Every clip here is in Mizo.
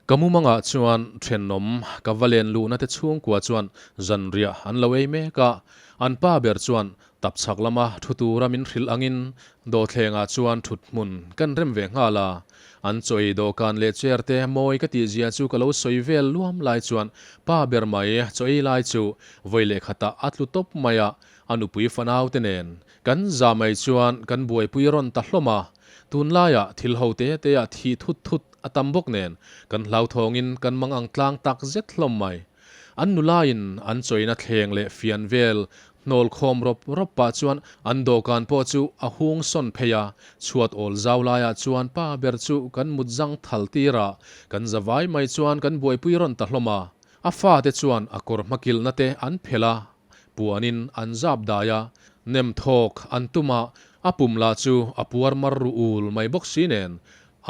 Ka mumangah chuan thenawm ka va len luhna te chhungkua chuan zanriah an lo ei mek a, an pa ber chuan tapchhak lama thu tura min hrilh angin dawhthlengah chuan thut hmun kan rem ve nghal a. An chaw ei dawhkan leh chair te mawi ka tih zia chu ka lo sawi vel luam lai chuan pa ber mai chaw ei lai chu vawi leh khatah a tlu tawp mai a, a nupui fanau te nen kan za mai chuan kan buaipui rawn ta hlawm a. Tunlaiah thil ho te te ah thih thut thut a tam bawk nen kan hlauthawngin kan mang ang tlang tak zet hlawm mai. An nulaiin an chawina thleng leh fian vel hnawl khawm rawp rawp pah chuan an dawhkan pawh chu a hung sawn phei a, chhuat awl zau laiah chuan pa ber chu kan mut zang thal tir a, kan za vai mai chuan kan buaipui rawn ta hlawm a. A fate chuan a kawr hmakilhna te an phelh a, puanin an zap dai a, nem thawk an tum a, a pum lah chu a puar mar ru ul mai bawk si nen,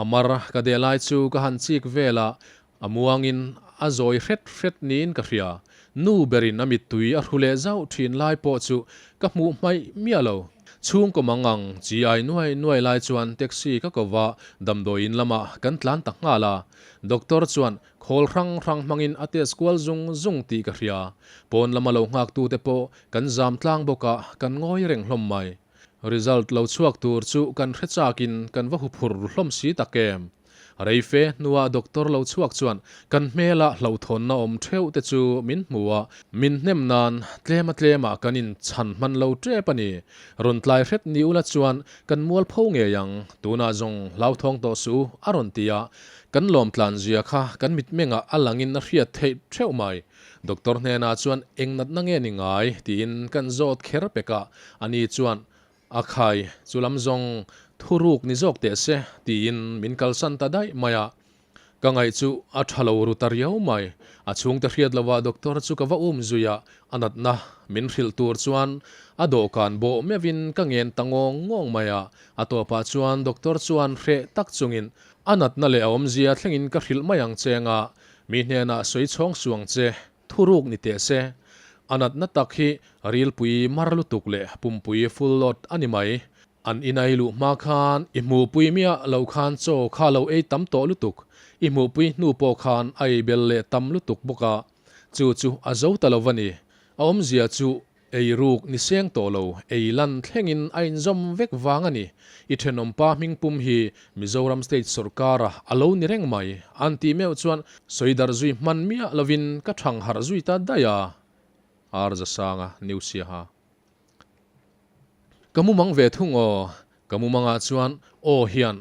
a mar ka deh lai chu ka han chik vel a, a muangin a zawi hret hret niin ka hria. Nu berin a mittui a hru leh zauh thin lai pawh chu ka hmuh hmaih miah lo. Chhungkaw mang ang chi ai nuai nuai lai chuan taxi ka ko va, damdawiin lamah kan tlan ta nghal a. Doctor chuan Khawl hrang hrang hmangin a test kual zung zung tih ka hria. Pawn lama lo nghaktute pawh kan zam tlang bawk a, kan ngawi reng hlawm mai. Result lo chhuak tur chu kan hre chakin kan va huphur ru hlawm si tak em. Reife hnua doctor lo chhuak chuan kan hmela hlauhthawnna awm theuh te chu min hmu a, min hnem nan tlema tlemah kan in chhan hman lo tep a ni. Rawn tlai hret ni ula chuan kan mualpho ngei ang, tunah zawng hlauthawng tawh suh u a rawn ti a, Kan lawm tlan zia kha kan mitmengah a langin a hriat theih theuh mai. Doctor hnenah chuan eng natna nge ni ngai tiin kan zawt kher pek a, ani chuan a khai chu lam zawng thuruk ni zawk teh se tiin min kalsan ta daih mai a. Ka ngaih chu a tha lo ru ta riau mai. A chhungte hriat lovah doctor chu ka va um zui a, a natna min hrilh tur chuan a dawhkan bawh meuhin ka ngen ta ngawng ngawng mai a. A tawpah chuan doctor chuan hreh tak chungin A natna leh a awmzia thlengin ka hrilh mai ang che anga mi hnenah sawi chhawng suang che, thuruk ni teh se. A natna tak hi rilpui mar lutuk leh pumpui full load a ni mai. An inai luh hma khan i hmuhpui miah lo khan chaw kha lo ei tam tawh lutuk, i hmuhpui hnu pawh khan a ei bel leh tam lutuk bawk a, chu chu a zo ta lo va ni. A awmzia chu Ei ruk ni seng tawh lo, ei lan thlengin a inzawm vek vang a ni. I thenawmpa hming pum hi Mizoram State sawrkara a lo ni reng mai, an tih meuh chuan sawi darh zui hman miah lovin ka thang harh zui ta daih a. Ar Zasanga, New Siaha. Ka mumang ve thung aw, ka mumangah chuan aw hian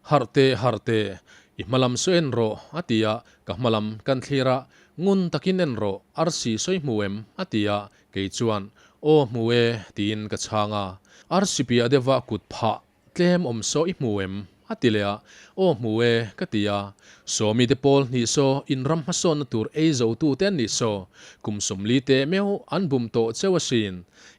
harh teh harh teh, i hmalam saw en rawh a ti a, ka hmalam kan thlir a, ngun takin en rawh, arsi sawi hmu em a ti a, Kei chuan, Aw hmu e, tiin ka chhang a. Arsi piah deuhva kut phah tlem awm saw i hmu em? a ti leh a. Aw hmu e, ka ti a. Sawmi te pawl hnih saw in ram hmasawnna tur ei zo tu te an nih saw, kum 40 teh meuh an bum tawh cheu asin.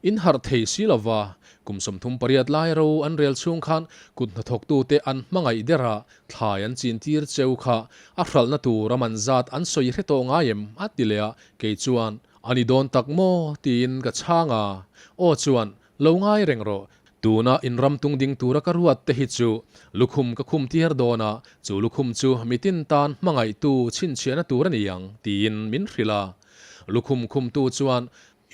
In harh thei si lo va, kum 38 lai ro an rel chhung khan kut hnathawktu te an hmangaih der a, thlai an chin tir cheu kha a hralhna tur a man zat an sawi hre tawh ngai em? a ti leh a. Kei chuan, A ni dawn tak maw? tiin ka chhang a. Aw chuan, Lo ngai reng rawh. Tuna inram tung ding tura ka ruat te hi chu lukhum ka khum tir dawn a, chu lukhum chu mitin tan hmangaihtu chhinchhiahna tur a ni ang, tiin min hrilh a. Lukhum khumtu chuan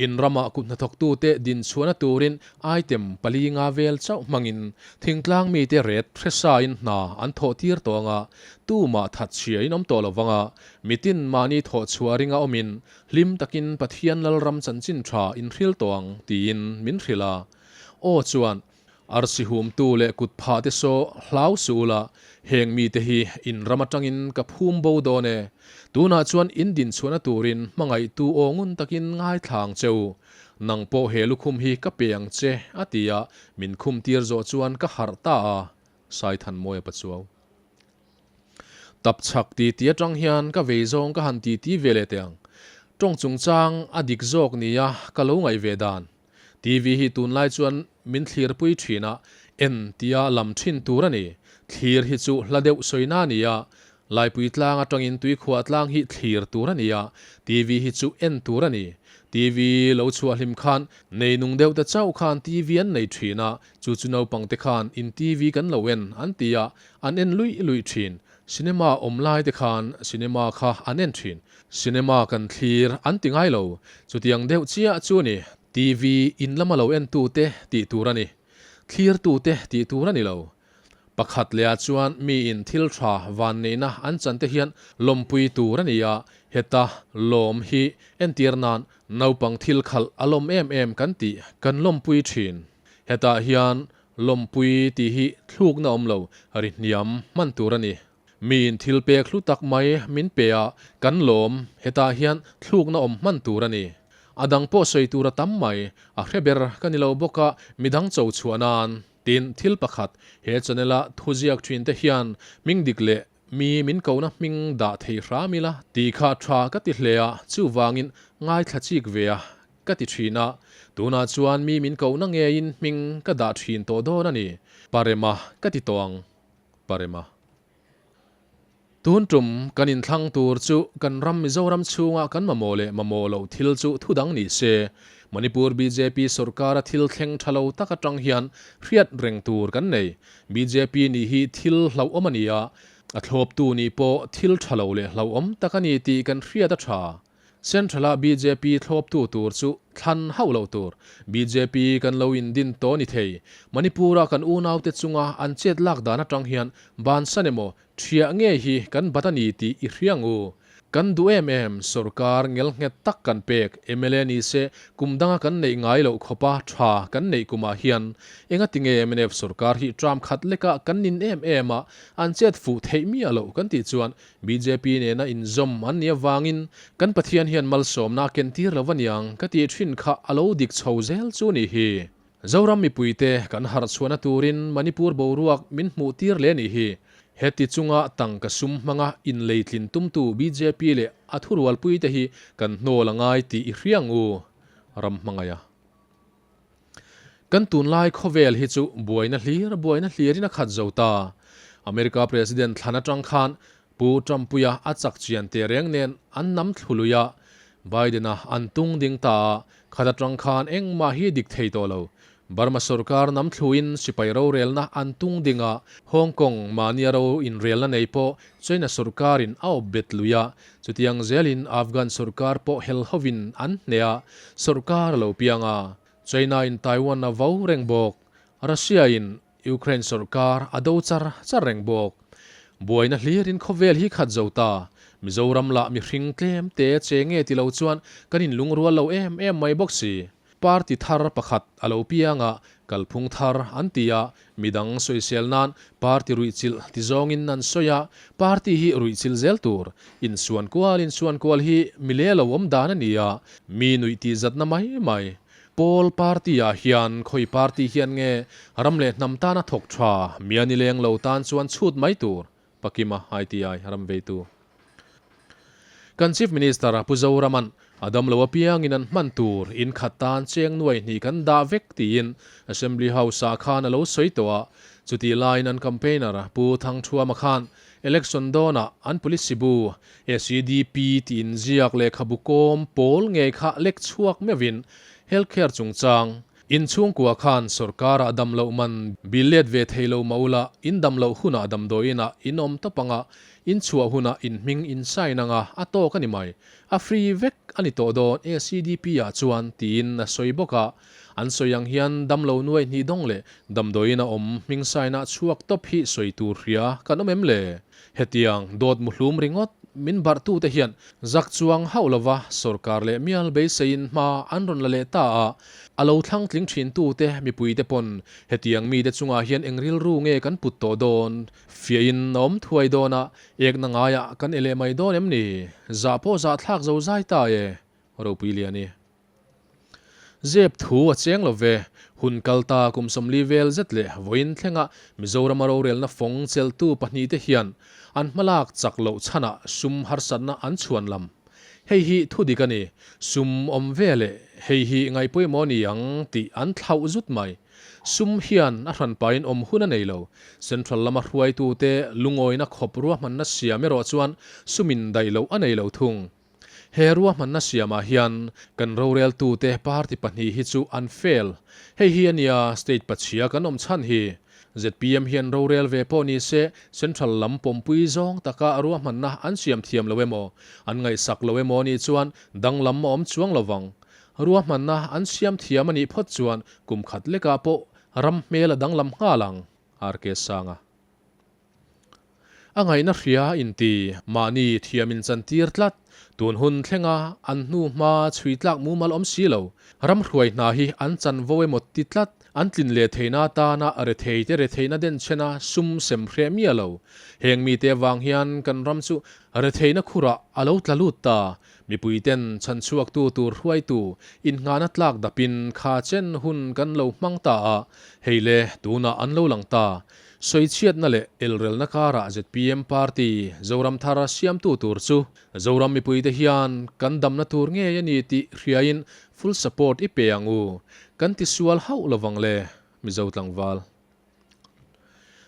inramah kut hnathawktute dinchhuahna turin Item 4 nga vel chauh hmangin thingtlang mite ret hresain hna an thawh tir tawh anga, tumah thatchhia in awm tawh lo vanga, mitin mahni thawh chhuah ringa awmin Hlim takin Pathian Lalram chanchin tha in hril tawh ang, tiin min hrilh a. Aw chuan, Arsi humtu leh kut phah te saw hlau suh ula, heng mite hi in ram atangin ka phum bo dawn e. Tunah chuan in dinchhuahna turin hmangaihtu aw ngun takin ngaithla ang che u. Nang pawh he lukhum hi ka pe ang che, a ti a, min khum tir zawh chuan ka harh ta a, Saithanmawia Pachuau. Tap chhak ti ti atang hian ka vei zawng ka han ti ti ve leh teh ang. Tawng chungchang a dik zawk nia ka lo ngaih ve dan. TV hi tunlai chuan min thlirpui thin a, en tia lam thin tur a ni. Thlir hi chu hla deuh sawina a ni a, Laipui tlang atangin tuikhuah tlang hi thlir tur a ni a, TV hi chu en tur a ni. TV lo chhuah hlim khan nei nung deuh te chauh khan TV an nei thin a, chu chu naupang te khan in TV kan lo en an ti a, An en luih luih thin. Cinema awm lai te khan cinema kha an en thin. Cinema kan thlir an ti ngai lo. Chutiang deuh chiah chu a ni. TV in lama lo en tute tih tur a ni. Thlir tute tih tur a ni lo. Pakhat leh ah chuan miin thil tha van neihna an chan te hian lawmpui tur a ni a, heta lawm hi entir nan naupang thil khalh a lawm em em kan tih kan lawmpui thin. Hetah hian lawmpui tih hi thlukna awm lo, ri hniam hman tur a ni. Miin thil pek hlu tak mai min pe a, kan lawm, hetah hian thlukna awm hman tur a ni. A dang pawh sawi tur a tam mai, a hre ber ka ni lo bawk a, midang cho chhuah nan. Tin, thil pakhat, he channel-a thuziak thinte hian hming dik leh mi min kohna hming dah thei hram ila tih kha tha ka ti hle a, chuvangin ngaithla chik ve a ka ti thin a, tunah chuan mi min kohna ngeiin hming ka dah thin tawh dawn a ni, Parema ka ti tawh ang, Parema. Tun tum kan inthlang tur chu kan ram Mizoram chhunga kan mamawh leh mamawh loh thil chu thu dang ni se. Manipur bjp sorkara thil thleng tha lo tak atang hian hriat reng tur kan nei. Bjp nih hi thil hlauhawm a ni a, a thlawptu nih pawh thil tha lo leh hlauhawm tak a ni tih kan hriat a tha. Central-a bjp thlawptu tur chu thlan hauh loh tur. Bjp kan lo indin tawh ni thei. Manipur-a kan unaute chunga an chet lak dan atang hian bansan emaw thiah ngei hi kan bat a ni tih i hria ang u. Kan duh em em, sorkar ngelnghet tak kan pek, mla ni se kum danga kan neih ngai loh khawpa tha kan neih kumah hian engatinge mnf sorkar hi tram khat leka kan nin em em a, an chet fuh theih miah loh kan tih chuan Bjp nena inzawm an nih avangin kan Pathian hian malsawmna a kentir lo aniang ka tih thin kha a lo dik chho zel chu nih hi. Zoram mipuite kan harh chhuahna turin Manipur boruak min hmuh tir leh nih hi. Heti chunga tangka sum hmanga inleitlin tumtu bjp leh a thurualpuite hi kan hnawl a ngai tih i hria ang u. Ram hmangaih a. Kan tunlai khawvel hi chu buaina hlir buaina hlirin a khat zo ta. America President thlan atang khan Pu Trump-puia a chak chian teh reng nen an nam thlu lui a, Biden-a an tung ding ta a, khat atang khan engmah hi dik thei tawh lo. Burma sorkar nam thluin sipai rorelna an tung ding a, Hong Kong mahnia ro inrelna nei pawh China sorkarin a awp bet lui a, chutiang zelin Afghan sorkar pawh hel hovin an hneh a, sorkar a lo piang a. China-in Taiwan a vo reng bawk. Russia-in Ukraine sorkar a do char char reng bawk. Buaina hlirin khawvel hi khat zo ta. Mizoram lah mihring tlem te che nge ti lo chuan kan inlungrual lo em em mai bawk si. Party thar pakhat a lo piang a, kalphung thar an ti a, midang sawisel nan party ruihchilh ti zawngin an sawi a, party hi ruihchilh zel tur. Insuan kual insuan kual hi mi le lo awm dan a ni a, mi nuih tih zatna mai mai. Pawl party ah hian khawi party hian nge ram leh hnam tana thawk tha, mi a ni leng lo tan chuan chhut mai tur, Pakima ITI ram veitu. Kan Chief Minister Pu Zoraman a damlo apiangin an hman tur in khat tan cheng nuai hnih kan dah vek tiin Assembly House-ah khan a lo sawi tawh a. Chutih laiin an campaigner Pu Thangthuama khan election dawnah an police bu SEDP tih inziak lehkhabu kawm pawl ngei kha lek chhuak meuhin healthcare chungchang Inchhungkua khan sorkarah dam loh man bil let ve thei lo mah ula, in dam loh hunah damdawiinah in awm tawp anga, in chhuah hunah in hming in sign anga a tawk a ni mai. A free vek a ni tawh dawn ACDP ah chuan tiin a sawi bawk a. An sawi ang hian dam lo nuai hnih dawng leh damdawiin a awm hming sign ah chhuak tawp hi sawi tur hria kan awm em le? Hetiang dawt muhlum ringawt min barhtute hian zak chuang hauh lova sorkar leh mial beiseiin hma an rawn la leh ta a, a lo thlang tling thintute mipuite pawn hetiang mite chungah hian eng rilru nge kan put tawh dawn? Fiahin a awm thuai dawn a, ekna ngaiah kan e leh mai dawn em ni? Zah pawh zah thlak zo zai ta e, Ropui Liani. Zep thu a cheng lo ve. Hun kal ta kum 40 vel zet leh vawiin thlenga Mizorama rorelna fawng cheltu pahnihte hian an hmalak chak loh chhanah sum harsatna an chhuan lam. Hei hi thu dik a ni. Sum awm ve leh hei hi ngaihpawimawh ni ang tih an thlauh zut mai. Sum hian a hranpain awm hun a nei lo. Central lama hruaitute lungawina khawp ruahmanna siam erawh chuan sumin daih loh a nei lo thung. He ruahmanna siamah hian kan roreltute party pahnih hi chu an fail. Hei hi a nia state pachhia kan awm chhan hi. Zpm hian rorel ve pawh ni se, Central lam pawmpui zawng taka ruahmanna an siam thiam lo emaw, an ngaihsak lo emaw nih chuan danglam a awm chuang lo vang. Ruahmanna an siam thiam a nih phawt chuan kum khat lekah pawh ram hmel a danglam nghal ang, RK Sanga. A ngaihna hria inti, mahni thiam inchantir tlat, tun hun thlenga an hnu hma chhui tlak mumal awm si lo, ram hruai hna hi an chanvo emaw ti tlat, an tlin leh theihna atana rethei te retheihna denchhena sum sem hreh miah lo. Heng mite avang hian kan ram chu retheihna khurah a lo tla lut ta, mipuiten chhanchhuaktu tur hruaitu innghahna tlak dapin kha chen hun kan lo hmang ta a, hei le tunah an lo lang ta. Sawichhiatna leh elrelna karah zpm party Zoram thar siamtu tur chu Zoram mipuite hian kan damna tur ngei a ni tih hriain full support i pe ang u. Kan tisual hauh lovang le, Mizo tlangval.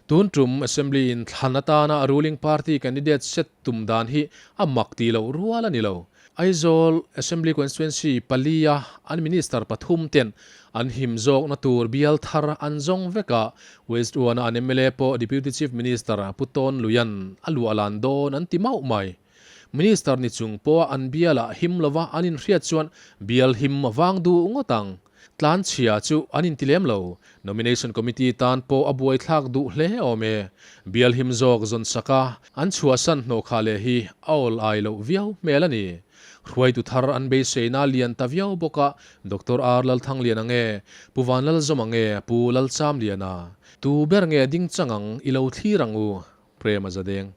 Tun tum Assembly in thlan atana ruling party candidate set tum dan hi a mak tih loh rual a ni lo. Aizawl Assembly Constituency palia an Minister pathum ten an him zawkna tur bial thar an zawng vek a, West One-a an mla pawh Deputy Chief Minister Pu Tawn Luian a luah lan dawn an ti mauh mai. Minister ni chung pawha an bialah him lova an inhriat chuan bial him a vang duh ngawt ang. Tlanchhia chu an inti lem lo. Nomination Committee tan pawh a buaithlak duh hle awm e. Bial him zawk zawn saka an chhuahsan hnawhkhah leh hi a awl ai loh viau hmel a ni. Hruaitu thar an beiseina lian ta viau bawk a, Doctor R Lalthangliana nge, Pu Vanlalzawma nge, Pu Lalchamliana? Tu ber nge ding chang ang i lo thlir ang u? Prema Zadeng.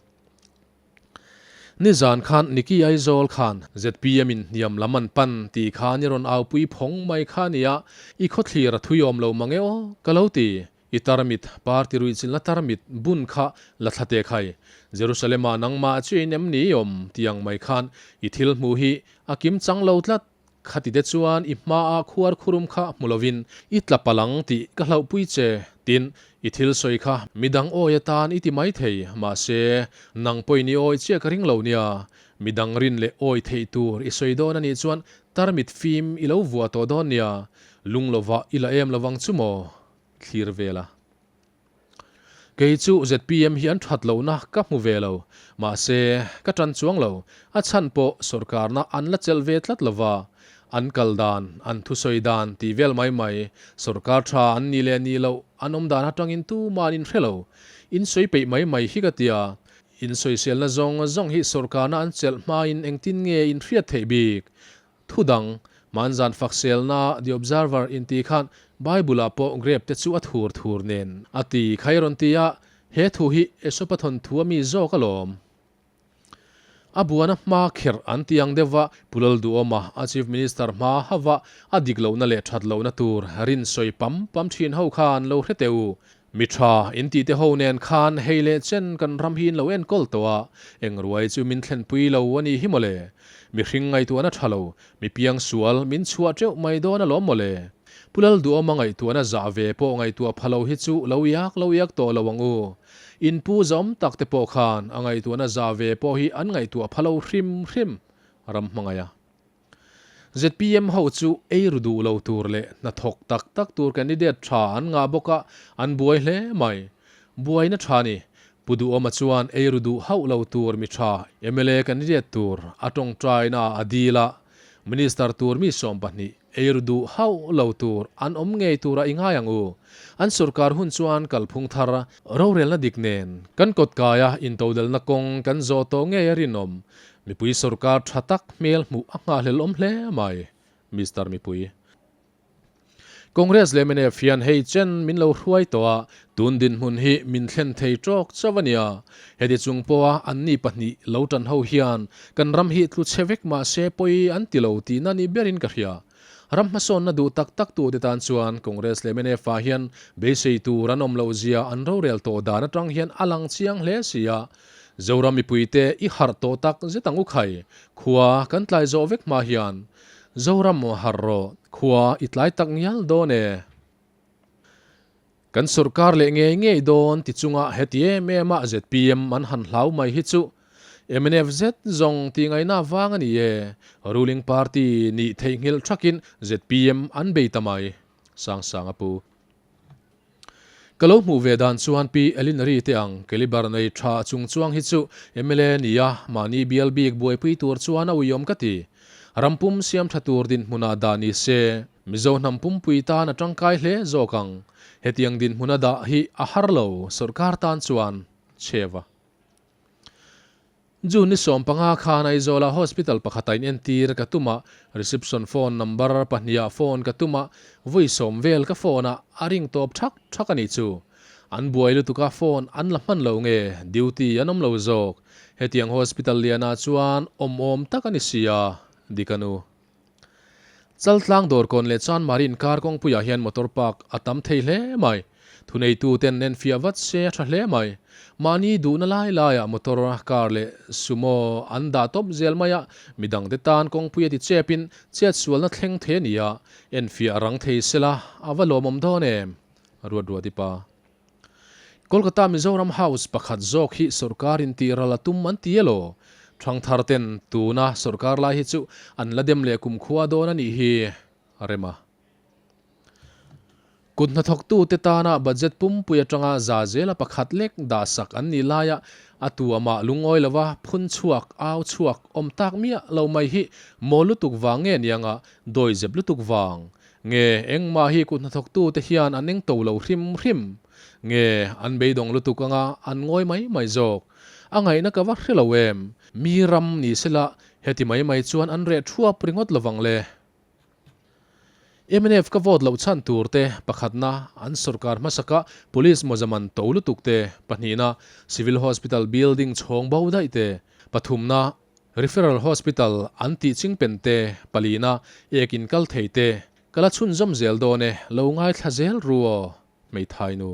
Nizan khan Niki Aizawl khan zpm in hniam lam an pan tih khan i rawn aupui phawng mai kha nia, i khawthlir a thui awm lo mang e aw, ka lo ti. I tarmit, party ruihchilhna tarmit bun kha la thla teh khai. Jerusalem ah nangmah chu in em ni i awm tih ang mai khan i thil hmuh hi a kim chang lo tlat. Khati te chuan i hmaa khuar khurum kha hmu lovin i tla palh ang tih ka hlauhpui che, tin, i thil sawi kha midang awi atan i ti mai thei, mahse, nang pawhin i awi chiah ka ring lo nia. Midang rin leh awi theih tur i sawi dawn a nih chuan tarmit fim i lo vuah tawh dawn nia, lung lovah i la em lovang chu maw? Thlir vela. Kei chu zpm hi an that lohna ka hmu ve lo. Mahse, ka tan chuang lo. A chhan pawh sawrkarna an la chelh ve tlat lova. An kal dan, an thusawi dan tih vel mai mai. Sawrkar tha an nih leh nih loh an awm dan atangin tuman in hre lo. In sawi peih mai mai hi ka tia. In sawiselna zawng zawng hi sawrkarna an chelh hmain engtin nge in hriat theih bik? Thu dang, Hmanzan fakselna The Observer inti khan Bible-ah pawh grape te chu a thur thur nen a ti khai rawn ti a, he thu hi Esopa thawnthu a mi zawk alawm. A buana hma kherh an ti ang deuh va, Pu Lalduhawma a Chief Minister hma hauh a, a dik lohna leh that lohna tur rin sawi pam pam thin ho khan lo hre teh u. Mi tha in tih te ho nen khan hei leh chen kan ram hi in lo enkawl tawh a, eng ruai chu min thlenpui lo a nih hi mawle. Mihring ngaihtuahna tha lo, mi piang sual min chhuah teuh mai dawn alawm mawle. Pu Lalduhawma ngaihtuahna zah ve pawh ngaihtuah pha lo hi chu lo iak lo iak tawh lo ang u. In pu zawm tak te pawh khan a ngaihtuahna zah ve pawh hi an ngaihtuah pha lo hrim hrim ram hmangaih a. Zpm ho chu ei ru duh lo tur leh hnathawk tak tak tur candidate tha an ngah bawk a, an buai hle mai. Buaina tha ni. Pu Duhawma chuan ei ru duh hauh lo tur mi tha mla candidate tur a tawngtaina a dil a, Minister tur mi 20 ei ru duh hauh lo tur an awm ngei tura i ngai ang u. An sorkar hun chuan kalphung thar rorelna dik nen kan kawtkaia intodelna kawng kan zawh tawh ngei a rinawm. Mipui sorkar tha tak hmel hmuh a nghahhlel awm hle mai, Mister Mipui. Congress leh mnf hian hei chen min lo hruai tawh a, tun dinhmun hi min thlen thei tawk chauh a nia. Heti chung pawha anni pahnih lo tan ho hian kan ram hi tlu chhe vek mah se pawi an ti lo tihna ni berin ka hria. Ram hmasawnna duh tak tak tute tan chuan Congress leh mnf ah hian beisei tur an awm loh zia an rorel tawh dan atang hian a lang chiang hle si a. Zoram mipuite i harh tawh tak zet ang u khai, khua kan tlai zawh vek hma hian Zoram harh rawh, khua i tlai tak ngial dawn e. Kan sorkar leh ngei ngei dawn ti chunga heti em em a zpm an han hlau mai hi chu mnf zet zawng tih ngaihna vang a ni e. Ruling party nih theihnghilh thakin zpm an bei ta mai. Sangsang a pu. Ka lo hmuh ve dan chuan Pi Elinary te ang calibre nei tha chung chuang hi chu mla nia mahni bial bik buaipui tur chuan a uiawm ka ti. Ram pum siam tha tur dinhmunah dah ni se Mizo hnam pumpui tan a tangkai hle zawk ang. Hetiang dinhmuna dah hi a har lo sawrkar tan chuan chheva. June ni 15 khan Aizawla hospital pakhata inentir ka tum a, reception phone number pahniha phone ka tum a, vawi sawm vel ka phone a, a ring tawp thak thak a nih chu. An buai lutuk a phone an la hman lo nge, duty an awm lo zawk. Hetiang hospital lianah chuan awm awm tak a ni sia, dik a nu. Chaltlang dawrkawn leh Chanmari inkar kawngpuiah hian motor park a tam thei hle mai. Thuneituten enfiah vat se a tha hle mai. Mahni duhna lai laiah motor, car leh sumo an dah tawp zel mai a, midangte tan kawngpui a ti chepin chetsualna thleng thei a ni a, enfiah rang thei sela a va lawmawm dawn em? Ruat Ruati pa. Kolkata Mizoram House pakhat zawk hi sawrkar in tih ral a tum an ti elaw? Thangthar ten tuna sawrkar lai hi chu an la dem leh kumkhua dawn a nih hi a rem a. Kut hnathawktu te tana budget pumpui atanga za zela pakhat lek dah sak an nih laia a tu amah lungawi lova phun chhuak, au chhuak, awm tak miah lo mai hi mawl lutuk vang nge nianga dawizep lutuk vang Nge engmah hi kut hnathawktu te hian an eng to lo hrim hrim? Nge an beidawng lutuk anga an ngawi mai mai zawk? A ngaihna ka va hre lo em? Mi ram ni sela heti mai mai chuan an reh thuap ringawt lovang le. Mnf ka vote loh chhan tur te, pakhatna, an sorkar hmasaka police mawzaman to lutuk te, pahnihna, civil hospital building chhawng bo daih te, pathumna, Referral Hospital an tih chingpen te, palina ek in kal thei te, ka la chhunzawm zel dawn e, lo ngaithla zel ru aw, hmeithai nu.